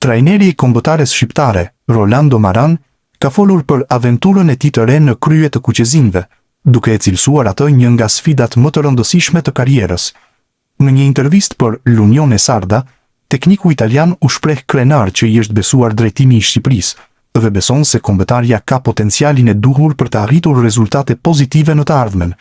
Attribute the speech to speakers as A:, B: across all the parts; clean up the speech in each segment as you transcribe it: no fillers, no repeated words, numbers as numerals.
A: Trajneri i kombëtares shqiptare, Rolando Maran, ka folur për aventurën e tij të re në krye të kuqezinjve, duke e cilësuar atë një nga sfidat më të rëndësishme të karrierës. Në një intervistë për L'Unione Sarda, tekniku italian u shpreh krenar që i është besuar drejtimi i Shqipërisë dhe beson se kombëtarja ka potencialin e duhur për të arritur rezultate pozitive në të ardhmen.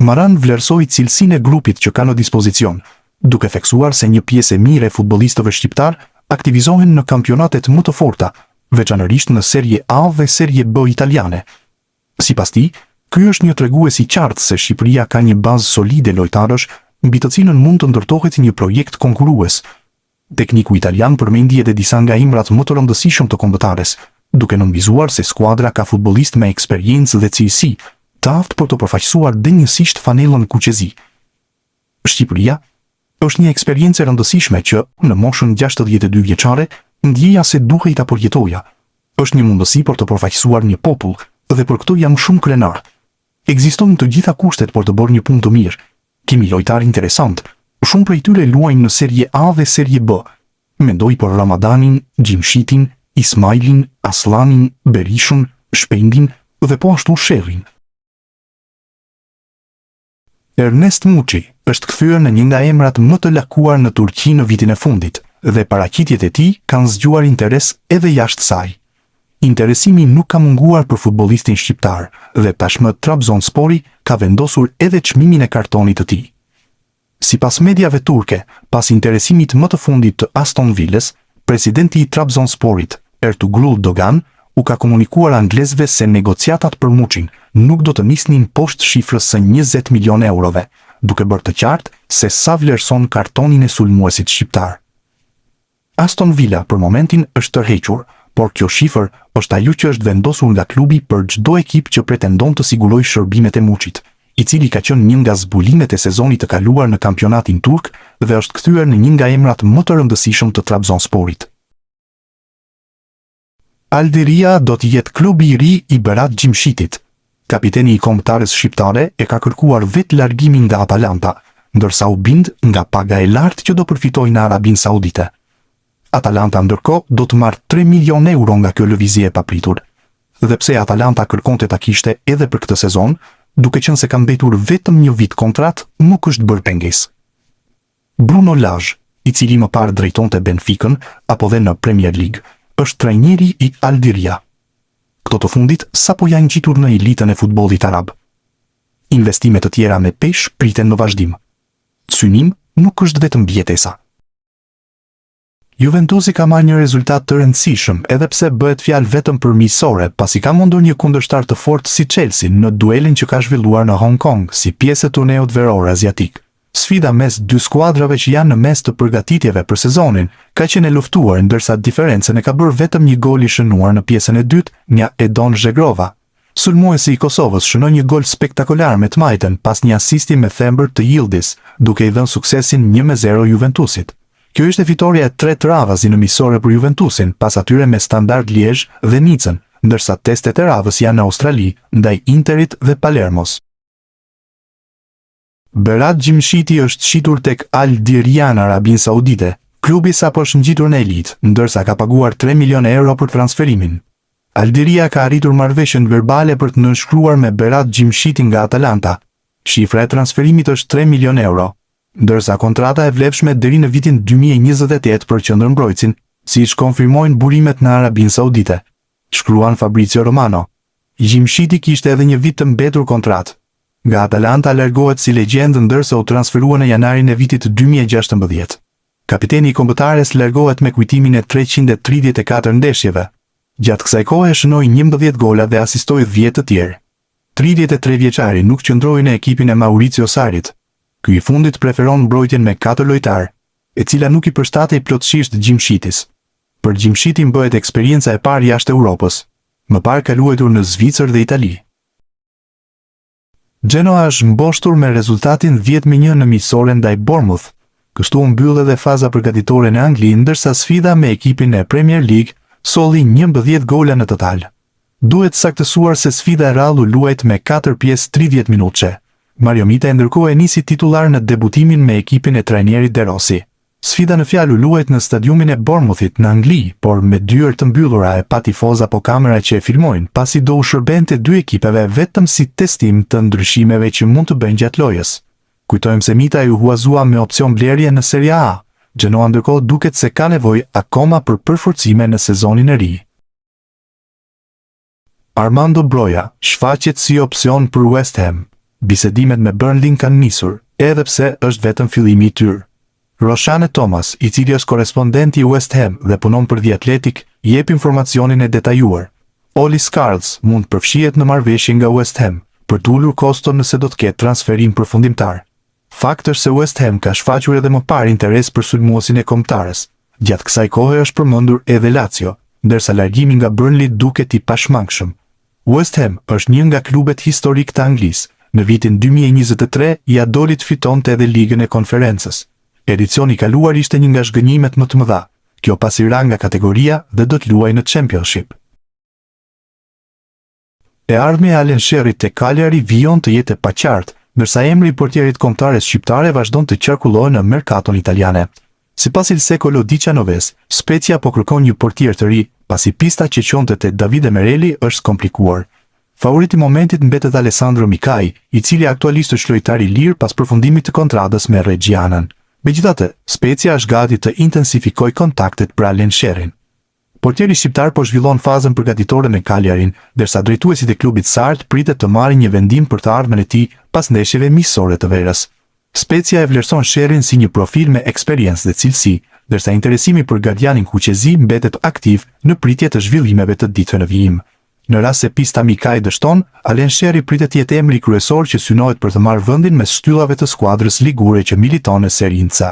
A: Maran vlerësoi cilësinë e grupit që ka në dispozicion, duke theksuar se një pjesë e mirë e futbollistëve shqiptarë aktivizohen në kampionatet më të forta, veçanërisht në Serie A dhe Serie B italiane. Sipas tij, ky është një tregues i qartë se Shqipëria ka një bazë solide lojtarësh mbi të cilën mund të ndërtohet një projekt konkurrues. Tekniku italian përmendi edhe disa nga emrat më të rëndësishëm të kombëtares, duke nënvizuar se skuadra ka futbollistë me eksperiencë dhe cilësi, të aftë për të përfaqësuar denjësisht fanellën kuqezi. Shqipëria është një eksperiencë e rëndësishme që, në moshën 62 vjeçare, ndjeja se duhej ta përjetoja. Është një mundësi për të përfaqësuar një popull dhe për këtë jam shumë krenar. Ekzistojnë të gjitha kushtet për të bërë një punë të mirë. Kemi lojtarë interesantë, shumë prej tyre luajnë në Serie A dhe Serie B. Mendoj për Ramadanin, Gjimshitin, Ismajlin, Asllanin, Berishën, Shpendin dhe po ashtu Sherrin. Ernest Muçi është kthyer në një nga emrat më të lakuar në Turqi në vitin e fundit dhe paraqitjet e tij kanë zgjuar interes edhe jashtë saj. Interesimi nuk ka munguar për futbollistin shqiptar dhe tashmë Trabzonspori ka vendosur edhe çmimin e kartonit të tij. Sipas mediave turke, pas interesimit më të fundit të Aston Villës, presidenti i Trabzonsporit, Ertugrul Dogan, u ka komunikuar anglezëve se negociatat për Muçin nuk do të nisnin poshtë shifrës së 20 milionë eurove, duke bërë të qartë se sa vlerëson kartonin e sulmuesit shqiptar. Aston Villa për momentin është tërhequr, por kjo shifër është ajo që është vendosur nga klubi për çdo ekip që pretendon të sigurojë shërbimet e Muçit, i cili ka qenë një nga zbulimet e sezonit të kaluar në kampionatin turk dhe është kthyer në një nga emrat më të rëndësishëm të Trabzonsporit. Al Diriyah do të jetë klubi i ri i Berat Gjimshitit. Kapiteni i kombëtares shqiptare e ka kërkuar vetë largimin nga Atalanta, ndërsa u bind nga paga e lartë që do përfitojë në Arabinë Saudite. Atalanta ndërkohë do të marrë 3 milionë euro nga kjo lëvizje e papritur. Dhe pse Atalanta kërkonte ta kishte edhe për këtë sezon, duke qenë se ka mbetur vetëm një vit kontratë, nuk është bërë pengesë. Bruno Lage, i cili më parë drejtonte Benfikën apo dhe në Premier League, është trajneri i Al Diriyah. Këto të fundit sapo janë ngjitur në elitën e futbollit arab. Investime të tjera me peshë priten në vazhdim. Synim nuk është vetëm mbijetesa. Juventusi ka marrë një rezultat të rëndësishëm, edhe pse bëhet fjalë vetëm për miqësore, pasi ka mundur një kundërshtar të fortë si Chelsea në duelin që ka zhvilluar në Hong Kong, si pjesë e turneut veror aziatik. Sfida mes dy skuadrave që janë në mes të përgatitjeve për sezonin, ka qenë e luftuar, ndërsa diferencën e ka bërë vetëm një gol i shënuar në pjesën e dytë nga Edon Zhegrova. Sulmuesi i Kosovës shënoi një gol spektakolar me të majtën pas një asisti me thembër të Yildiz, duke i dhënë suksesin 1-0 Juventusit. Kjo ishte fitorja e tretë radhazi në miqësore për Juventusin, pas atyre me Standard Liege dhe Nicën, ndërsa testet e radhës janë në Australi, ndaj Interit dhe Palermos. Berat Gjimshiti është shitur tek Al Diriyah në Arabinë Saudite. Klubi sapo është ngjitur në elitë, ndërsa ka paguar 3 milionë euro për transferimin. Al Diriyah ka arritur marrëveshjen verbale për të nënshkruar me Berat Gjimshitin nga Atalanta. Shifra e transferimit është 3 milionë euro, ndërsa kontrata e vlefshme deri në vitin 2028 për qendërmbrojtësin, siç konfirmojnë burimet në Arabinë Saudite, shkruan Fabrizio Romano. Gjimshiti kishte edhe një vit të mbetur kontratë. Nga Atalanta largohet si legjendë ndërsa u transferua në janarin e vitit 2016. Kapiteni i kombëtares largohet me kujtimin e 334 ndeshjeve. Gjatë kësaj kohe shënoi 11 gola dhe asistoi 10 të tjerë. 33 vjeçari nuk qëndroi në ekipin e Maurizio Sarrit. Ky i fundit preferon mbrojtjen me katër lojtarë, e cila nuk i përshtatej plotësisht Gjimshitit. Për Gjimshitin bëhet eksperienca e parë jashtë Europës. Më parë ka luajtur në Zvicër dhe Itali. Genoa është mposhtur me rezultatin 10-1 në miqësore ndaj Bournemouth. Kështu u mbyll edhe faza përgatitore në Angli, ndërsa sfida me ekipin e Premier League solli 11 gola në total. Duhet saktësuar se sfida e rrallë u luajt me katër pjesë 30 minutëshe. Mario Mitaj ndërkohë e nisi titullar në debutimin me ekipin e trajnerit De Rossi. Sfida në fjalë u luajt në stadiumin e Bournemouthit në Angli, por me dyer të mbyllura e pa tifozë apo kamera që e filmojnë, pasi do u shërbente dy ekipeve vetëm si testim të ndryshimeve që mund të bëjnë gjatë lojës. Kujtojmë se Mitaj u huazua me opsion blerje në Serie A. Genoa ndërkohë duket se ka nevojë akoma për përforcime në sezonin e ri. Armando Broja shfaqet si opsion për West Ham. Bisedimet me Burnley kanë nisur, edhe pse është vetëm fillimi i tyre. Roshane Thomas, i cili është korrespondent i West Ham dhe punon për The Athletic, jep informacionin e detajuar. Oli Scarles mund të përfshihet në marrëveshje nga West Ham, për të ulur koston nëse do të ketë transferim përfundimtar. Fakt është se West Ham ka shfaqur edhe më parë interes për sulmuesin e kombëtares. Gjatë kësaj kohe është përmendur edhe Lazio, ndërsa largimi nga Burnley duket i pashmangshëm. West Ham është një nga klubet historikë të Anglisë, në vitin 2023 ia doli të fitonte edhe Ligën e Konferencës. Edicioni i kaluar ishte një nga zhgënjimet më të mëdha, kjo pasi ra nga kategoria dhe do të luajë në Championship. E ardhmja e Alen Sherrit te Cagliari vijon të jetë e paqartë, ndërsa emri i portierit të kombëtares shqiptare vazhdon të qarkullojë në merkaton italiane. Sipas Il Secolo Diciannoves, Spezia po kërkon një portier të ri, pasi pista që çonte te Davide Merelli është komplikuar. Favorit i momentit mbetet Alessandro Micai, i cili aktualisht është lojtar i lirë pas përfundimit të kontratës me Reggianën. Megjithatë, Spezia është gati të intensifikojë kontaktet për Alen Sherrin. Portieri shqiptar po zhvillon fazën përgatitore me Cagliarin, ndërsa drejtuesit e klubit sard pritet të marrin një vendim për të ardhmen e tij pas ndeshjeve miqësore të verës. Spezia e vlerëson Sherrin si një profil me eksperiencë dhe cilësi, ndërsa interesimi për gardianin kuqezi mbetet aktiv në pritje të zhvillimeve të ditëve në vijim. Në rast se pista Micai dështon, Alen Sherri pritet të jetë emri kryesor që synohet për të marrë vendin mes shtyllave të skuadrës ligure që militon në Serinë C.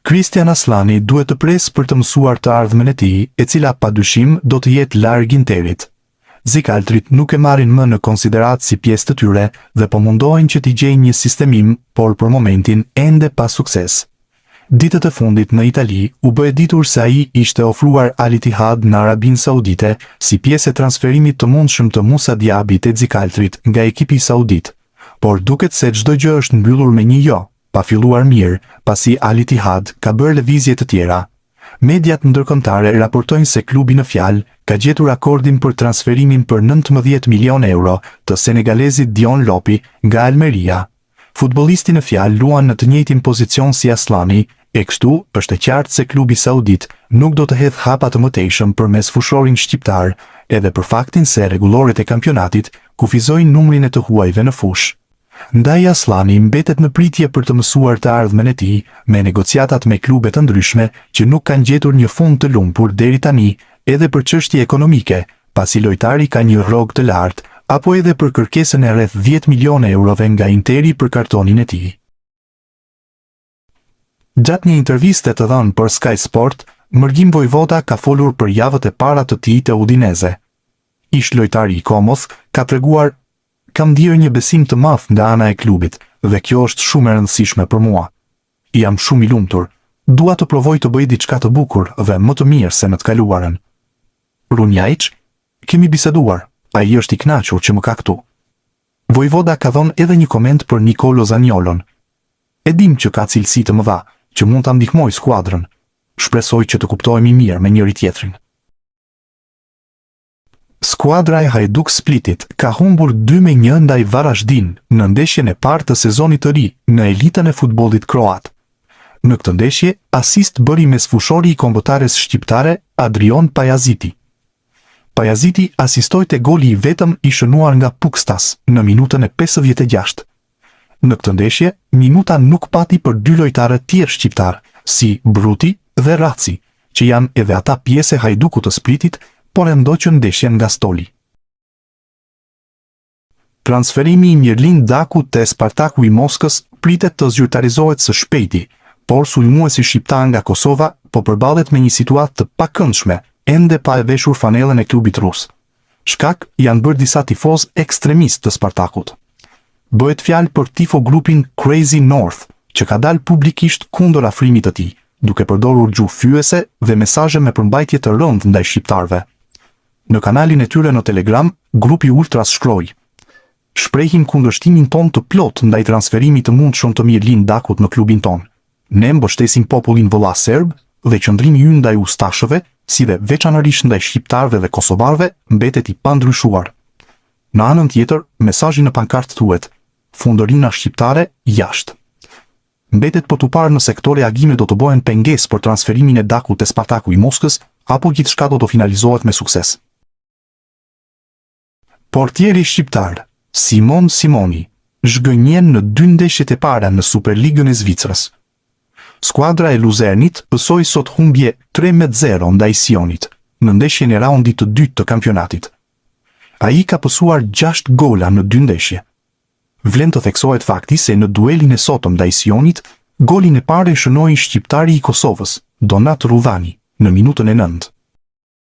A: Kristjan Asllani duhet të presë për të mësuar të ardhmen e tij, e cila padyshim do të jetë larg Interit. Zikaltrit nuk e marrin më në konsideratë si pjesë të tyre dhe po mundohen që t'i gjejnë një sistemim, por për momentin ende pa sukses. Ditët e fundit në Itali u bë e ditur se ai ishte ofruar Al Ittihad në Arabinë Saudite si pjesë e transferimit të mundshëm të Moussa Diaby te zikaltrit nga ekipi saudit. Por duket se çdo gjë është mbyllur me një jo. pa filluar mirë, pasi Al Ittihad ka bërë lëvizje të tjera. Mediat ndërkombëtare raportojnë se klubi në fjalë ka gjetur akordin për transferimin për 19 milionë euro të senegalezit Dion Lopy nga Almeria. Futbollisti në fjalë luan në të njëjtin pozicion si Asllani, e kështu është e qartë se klubi saudit nuk do të hedhë hapa të mëtejshëm për mesfushorin shqiptar, edhe për faktin se rregulloret e kampionatit kufizojnë numrin e të huajve në fushë. Ndaj Asllani mbetet në pritje për të mësuar të ardhmen e tij me negociatat me klube të ndryshme që nuk kanë gjetur një fund të lumtur deri tani edhe për çështje ekonomike, pasi lojtari ka një rrogë të lartë, apo edhe për kërkesën e rreth 10 milionë eurove nga Interi për kartonin e tij. Gjatë një interviste të dhënë për Sky Sport, Mërgim Vojvoda ka folur për javët e para të tij te Udinese. Ish-lojtari i Comos ka treguar Kam ndier një besim të madh nga ana e klubit dhe kjo është shumë e rëndësishme për mua. Jam shumë i lumtur. Dua të provoj të bëj diçka të bukur dhe më të mirë se në të kaluarën. Runjaiç? Kemi biseduar, ai është i kënaqur që më ka këtu. Vojvoda ka dhënë edhe një koment për Nicolo Zaniolon. E dimë që ka cilësi të mëdha, që mund ta ndihmojë skuadrën. Shpresoj që të kuptohemi mirë me njëri-tjetrin. Skuadra e Hajduk Splitit ka humbur 2-1 ndaj Varaždin në ndeshjen e parë të sezonit të ri në elitën e futbollit kroat. Në këtë ndeshje, asist bëri mesfushori i kombëtares shqiptare Adrion Pajaziti. Pajaziti asistoi te goli i vetëm i shënuar nga Pukstas në minutën e 56. Në këtë ndeshje, minuta nuk pati për dy lojtarët tjerë shqiptarë, si Bruti dhe Raci, që janë edhe ata pjesë e Hajdukut të Splitit, por e ndoqën ndeshjen nga stoli. Transferimi i Mirlind Dakut te Spartaku i Moskës pritet të zyrtarizohet së shpejti, por sulmuesi shqiptar nga Kosova po përballet me një situatë të pakëndshme, ende pa e veshur fanellën e klubit rus. Shkak janë bërë disa tifozë ekstremistë të Spartakut. Bëhet fjalë për tifo grupin Crazy North, që ka dalë publikisht kundër afrimit të tij, duke përdorur gjuhë fyese dhe mesazhe me përmbajtje të rëndë ndaj shqiptarëve. Në kanalin e tyre në Telegram, grupi Ultras shkroi: Shprehim kundërshtimin tonë të plotë ndaj transferimit të mundshëm të Mirlind Dakut në klubin tonë. Ne mbështesim popullin vëlla serb dhe qëndrimi ynë ndaj ustashëve, si dhe veçanërisht ndaj shqiptarëve dhe kosovarëve, mbetet i pandryshuar. Në anën tjetër, mesazhi në pankartë thuhet, Fundërrina shqiptare, jashtë. Mbetet për t'u parë nëse këto reagime do të bëhen pengesë për transferimin e Dakut te Spartaku i Moskës, apo gjithçka do të finalizohet me sukses. Portieri shqiptar, Simon Simoni, zhgënjen në dy ndeshjet e para në Superligën e Zvicrës. Skuadra e Luzernit pësoi sot humbje 3-0 ndaj Sionit, në ndeshjen e raundit të dytë të kampionatit. Ai ka pësuar gjashtë gola në dy ndeshje. Vlen të theksohet fakti se në duelin e sotëm ndaj Sionit, golin e parë e shënoi shqiptari i Kosovës, Donat Rrudhani, në minutën e nëntë.